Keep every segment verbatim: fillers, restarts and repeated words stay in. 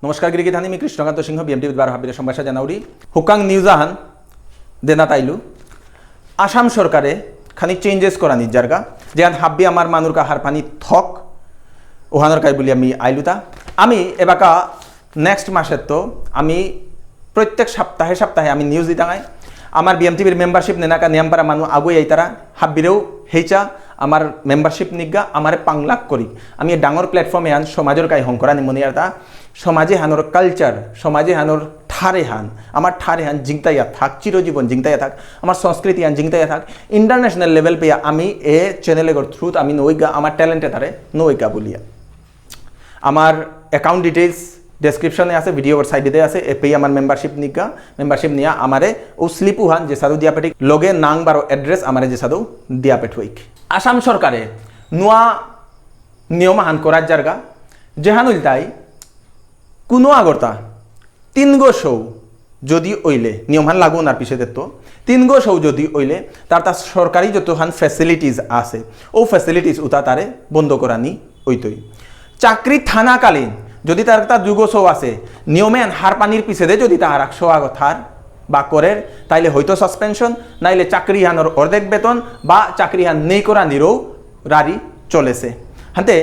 নমস্কার, গিরিগিথানি, মি কৃষ্ণকান্ত সিংহ, বিএমটি বারো হাবিরে সম্ভাষা জানাউরি। হুকাং নিউজ আহান দেনা তাইলু। আসাম সরকারে খানি চেঞ্জেস করানি জারগা, যেহান হাব্বি আমার মানুর কা হারপানি থক, ওহানর কাই বুলি আমি আইলুতা। আমি এবাকা নেক্সট মাসের তো আমি প্রত্যেক সপ্তাহে সপ্তাহে আমি নিউজ দিতাঙাই। আমার বিএমটিভির মেম্বারশিপ নেনাকা নিয়ামপারা মানু আগুই আইতারা, হাব্বিরেও হেইচা আমার মেম্বারশিপ নিগা আমারে পাংলাক করি। আমি এ ডাঙর প্ল্যাটফর্মে আন সমাজের কাই হংকরানি মনে আরতা, সমাজে হানোর কালচার, সমাজে হানোর ঠারে হান, আমার ঠারে হান জিংতাইয়া থাক, চিরজীবন জিংতাইয়া থাক, আমার সংস্কৃতি হান জিংতাইয়া থাক। ইন্টারন্যাশনাল লেভেল পেয়া আমি এ চ্যানেল এগর থ্রুত আমি নইগা আমার ট্যালেন্টে তারে নইগা বলিয়া। আমার অ্যাকাউন্ট ডিটেইলস ডেসক্রিপশনে আছে, ভিডিওর সাইডে আছে, এপেই আমার মেম্বারশিপ নিকা, মেম্বারশিপ নিয়া আমারে ও স্লিপ উহান যে সাধু দিয়া পেঠিক, লগে নাং বারো অ্যাড্রেস আমারে যে সাধু দিয়া পেঠুইক। আসাম সরকারে নোয়া নিয়ম আহান করার জারগা, যেহান ইলতাই কোনো আগরতা তিনগো শৌ যদি ওইলে, নিয়মহান লাগু ওনার পিছে তো, তিনগো শৌ যদি ওইলে, তার তার সরকারি যতহান ফ্যাসিলিটিস আছে, ও ফ্যাসিলিটিস উতা তারে বন্ধ করানি ওইতই। চাকরি থানাকালীন যদি তার তার দুগো শৌ আছে, নিয়মে আন হার পানির পিছেদে যদি তাহার এক শৌ আগো থার বা করের, তাইলে হয়তো সাসপেনশন, নাইলে চাকরি হানোর অর্ধেক বেতন বা চাকরি হান নেই করানিরও রারি চলেছে। হাতে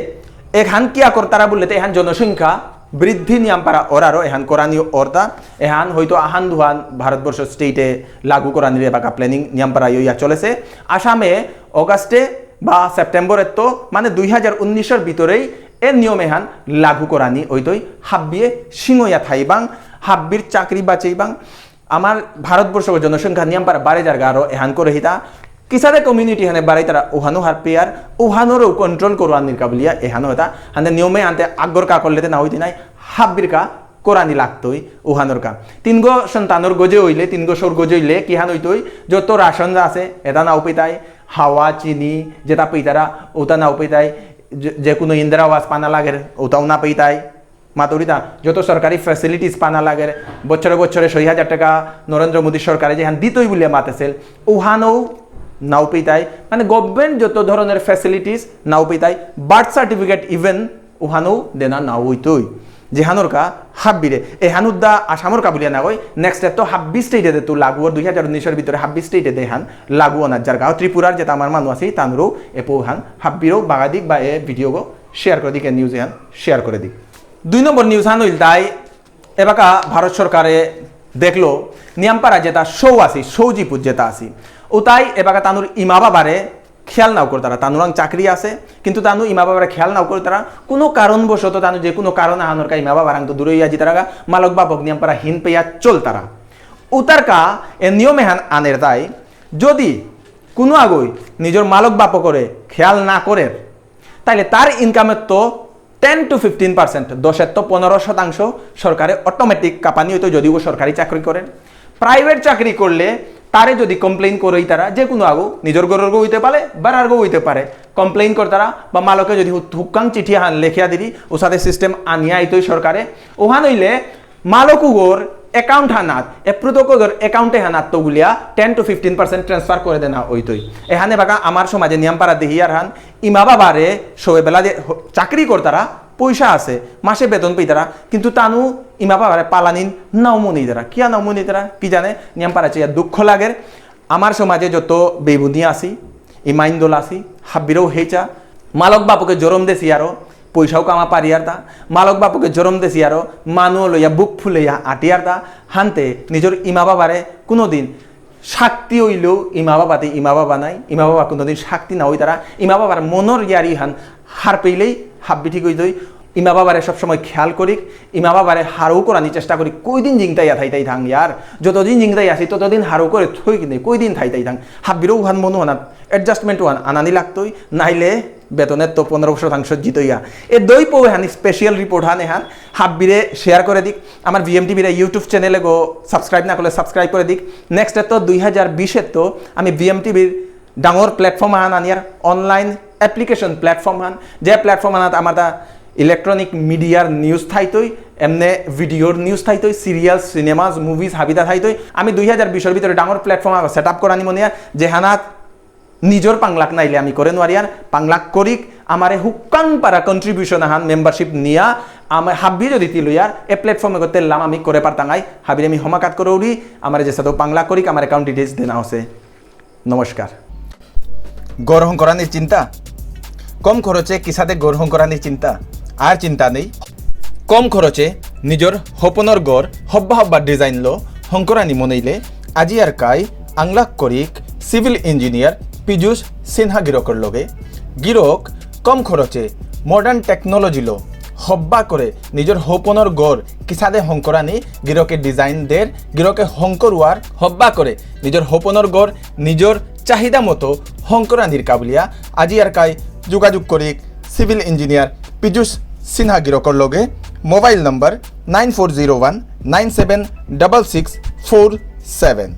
এহান কিয়া করতারা বললে তো এহান জনসংখ্যা বৃদ্ধি নিয়ামপারা অরারও এহান করানি অর্তা, এহান হয়তো আহান দুহান ভারতবর্ষ স্টেটে লাগু করানির এবাকা প্ল্যানিং নিয়ামপারা ইয়া চলেছে। আসামে অগাস্টে বা সেপ্টেম্বরের তো মানে দুই হাজার উনিশের ভিতরেই এ নিয়ম এহান লাগু করানি ওইতই। হাব্বিয়ে সিংহয়া থাইবাং, হাব্বির চাকরি বাঁচাইবাং। আমার ভারতবর্ষ জনসংখ্যা নিয়ামপারা বাড়ে যারগা আরো এহান করে হিতা। কিসাদে কমিউনিটি হানে বাড়াইতারা উহানো হারপিয়ার, উহানোরও কন্ট্রোল করো আনির কাবুলিয়া এহানো হতা। হানে নিয়মে আনতে আগর কা করলে তে না হইতে নাই, হাব্বির কা করানি লাগতই উহানোর কা। তিনগো সন্তানোর গজে হইলে, তিনগো সৌর গজে হইলে, কিহান হইতই, যত রাশন যা আছে, এটা নাও পিতাই, হাওয়া, চিনি, যেটা পিতারা, ওটা নাও পিতাই, যে, যে কোনো ইন্দিরা আবাস পানা লাগের, ওটাও না পিতাই। মাতুরিতা যত সরকারি ফ্যাসিলিটিস পানা লাগের, বছরে বছরে ছয় হাজার টাকা নরেন্দ্র মোদী সরকারে যেহান দিতই বুলিয়া মাতেছিল, উহানও নাও পেইতাই, মানে গভর্নমেন্ট যত ধরনের ফ্যাসিলিটিস নাও পেইতাই, বার্থ সার্টিফিকেট ইভেন উহানও দেনা নাও হইতই। যেহানোর কা হাব্বিরে, এহান উদ্দা আসামর কা বুলিয়া না কই, নেক্সট তো হাব্বি স্টেটে দে তো লাগু, দুই হাজার উনিশের ভিতরে হাব্বি স্টেটে দে হান লাগু অনার যার গাও ত্রিপুরার যেটা আমার মানু আছে, তানুরও এপো হান হাব্বিরও বাগাদিক বা এ ভিডিও গো শেয়ার করে দিক, এ নিউজ এহান শেয়ার করে দিক। দুই নম্বর নিউজ হান হইল তাই এবাকা ভারত সরকারে দেখলো নিয়ামপারা যেটা শৌ আছে, শৌজিপুত যেটা আছে, ও তাই এবাকা তানুর ইমা বাবারে খেয়াল নাও করতারা। তানুরাং চাকরি আছে, কিন্তু তানু ইমা বাবারে খেয়াল নাও করতারা। কোনো কারণবশত তানু যে কোনো কারণ আহানোর কা ইমা বাবারাং তো দূরে ইয়া জিতারাগা, মালক বাপক নিয়ামপারা হিন পেয়া চলতারা। উতার কা এ নিয়ম এহান আনের তাই যদি কোনো আগই নিজের মালক বাপকরে খেয়াল না করে, তাইলে তার ইনকামের তো টেন টু ফিফটিন পার্সেন্ট, দশের তো পনেরো শতাংশ সরকারে অটোমেটিক কাপানি হইতো, যদিও সরকারি চাকরি করেন। প্রাইভেট চাকরি করলে তারে যদি কমপ্লেইন করে তারা যে কোনো আগো নিজের গরুর গো হইতে পারে, বারার গো হইতে পারে, কমপ্লেইন করতারা বা মালকে যদি হু-, হুক্কাং চিঠি আহান লেখিয়া দিলি, ওসাদে সিস্টেম আনিয়া আইতই সরকারে। ওহান হইলে মালকুগর অ্যাকাউন্ট হানাত, এপ্রুতকগর অ্যাকাউন্টে হানাত তো গুলিয়া ten two fifteen percent transfer করে দেনা ওইতই। এহানে বাকা আমার সমাজে নিয়াম পারা দেহিয়ার হান, ইমা বাবারে সবে বেলা যে হ-, চাকরি করতারা, পয়সা আছে, মাসে বেতন পেইতারা, কিন্তু তানু ইমা বাবারে পালানিন নাও মনে তারা। কিয়া নাও মনে তারা? কি জানে, নিয়াম পারা চেয়া দুঃখ লাগের। আমার সমাজে যত বেবুনি আছি, ইমাইন্দল আছি, হাব্বিরও হেচা, মালক বাপকে জরম দেসি আরো, পয়সাও কামা পারি আর তা, মালক বাপকে জরম দেসি আরো, মানু লইয়া বুক ফুলেয়া আটি আর তা, হানতে নিজের ইমা বাবারে কোনোদিন শাক্তি হইলেও ইমা বাবাতে ইমা বাবা নাই, ইমা বাবা কোনোদিন শাক্তি না হইতারা, ইমা বাবার মনর ইয়ারি হান হার পেইলেই হাব্বি ঠিক হইতই। ইমা বাবারে সবসময় খেয়াল করিক, ইমা বাবারে হারৌ করানি চেষ্টা করিক, কইদিন জিংতাইয়া থাইতাই থাং ইয়ার, যতদিন জিংতাই আছি ততদিন হারৌ করে থই কিনে কইদিন থাইতাই থাং। হাব্বিরও উহান মনো হানাত অ্যাডজাস্টমেন্ট ওহান আনানি লাগতই, নাইলে বেতনের তো পনেরো শতাংশ জিতইয়া। এ দই পৌ হান স্পেশাল রিপোর্ট হান এহান হাব্বিরে শেয়ার করে দিক। আমার ভিএমটিভির ইউটিউব চ্যানেলে গো সাবস্ক্রাইব না করলে সাবস্ক্রাইব করে দিক। নেক্সট তো দুই হাজার বিশে তো আমি ভিএমটিভির ডাঙর প্ল্যাটফর্ম আহান আনিয়ার, অনলাইন অ্যাপ্লিকেশন প্ল্যাটফর্ম হান, যে প্ল্যাটফর্ম আনাত আমার তা ইলেকট্রনিক মিডিয়ার নিউজ থাইতই, এমনে ভিডিওর নিউজ থাইতই, সিরিয়াল, সিনেমাস, মুভিজ হাবিতা থাইতই। আমি দুই হাজার বিশর ভিতরে ডাঙর প্ল্যাটফর্ম আগ সেট আপ করানি মনিয়া, যেহানাত নিজর পাংলাক নাইলে আমি করে নোয়ারিয়ার, পাংলাক করিক, আমারে হুক্কাং পারা কন্ট্রিবিউশন আহান মেম্বারশিপ নিয়া আমি হাব্বি যদি তিলুয়ার এ প্ল্যাটফর্মে গো তেললাম আমি করে পারতাঙাই, হাবিরে আমি হমাকাত করৌরি, আমারে যে সাথে পাংলা করিক, আমার অ্যাকাউন্ট ডিটেলস দেনা আছে। নমস্কার। গর হংকরানির চিন্তা? কম খরচে কিসাদে গর হংকরানির চিন্তা? আর চিন্তা নেই। কম খরচে নিজর হপনর গর হব্বা হব্বা ডিজাইন লো হংকরানি মনেইলে আজি আর কাই আংলাক করিক সিভিল ইঞ্জিনিয়ার পীযুষ সিনহা গিরকর লগে। গিরক কম খরচে মডার্ন টেকনোলজি লো হব্বা করে নিজর হপনর গর কিসাদে হংকরানি গিরকে ডিজাইন দের, গিরকে হংকরুয়ার হব্বা করে নিজর হপনর গর নিজর চাহিদা মতো হংকরানির কাবুলিয়া আজি আর কাই যোগাযোগ করিক সিভিল ইঞ্জিনিয়ার পীযুষ সিনহা গিরকর লগে। মোবাইল নম্বর nine four zero one nine seven double six four seven.